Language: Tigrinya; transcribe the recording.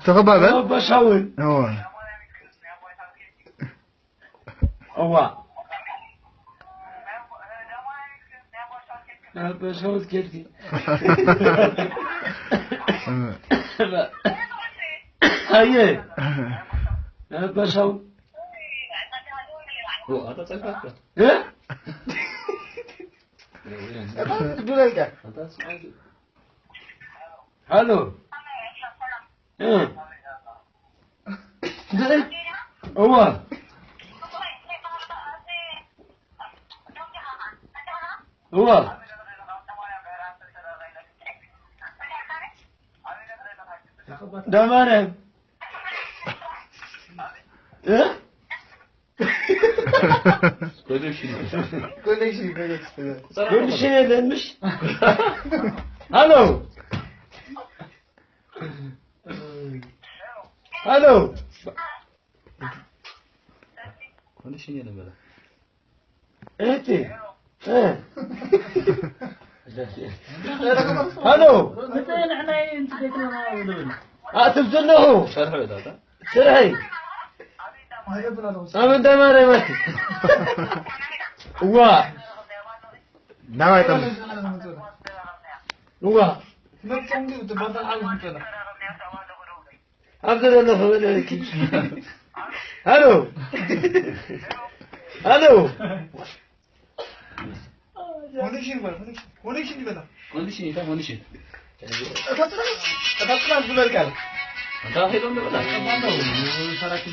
ተኸባበል። ኣባሻውን። እዋ። እዋ። ኣባሻውን ኬድኪ። ኣየ። ኣባሻው። እ? ሃሎ። እ። እዋ። እዋ። ደማርያም። እ? ኮኔክሽን፣ ኮኔክሽን። ኮኔክሽን የለን፣ ምሽ? ሃሎ። ሃሎ። ኮኔክሽን የለን በላ። እህቴ። እ። ሃሎ። ኣትብ ዘለኹ። ሰርሒ። ኣመንታ ማርያም ኣቲ። እዋ። ናባይ ጠም። እዋ። ኣብዚ ዘለኹ በለኪ። ሃሎ። ሃሎ። ኮኔክሽን ይበል፣ ኮኔክሽን፣ ኮኔክሽን ይበል። ኮንዲሽን ይታ ኮንዲሽን። ቀጥታ፣ ቀጥታ ዝበል ቃል። እንታ ሄዶ ነው በላ። ሰራኪ።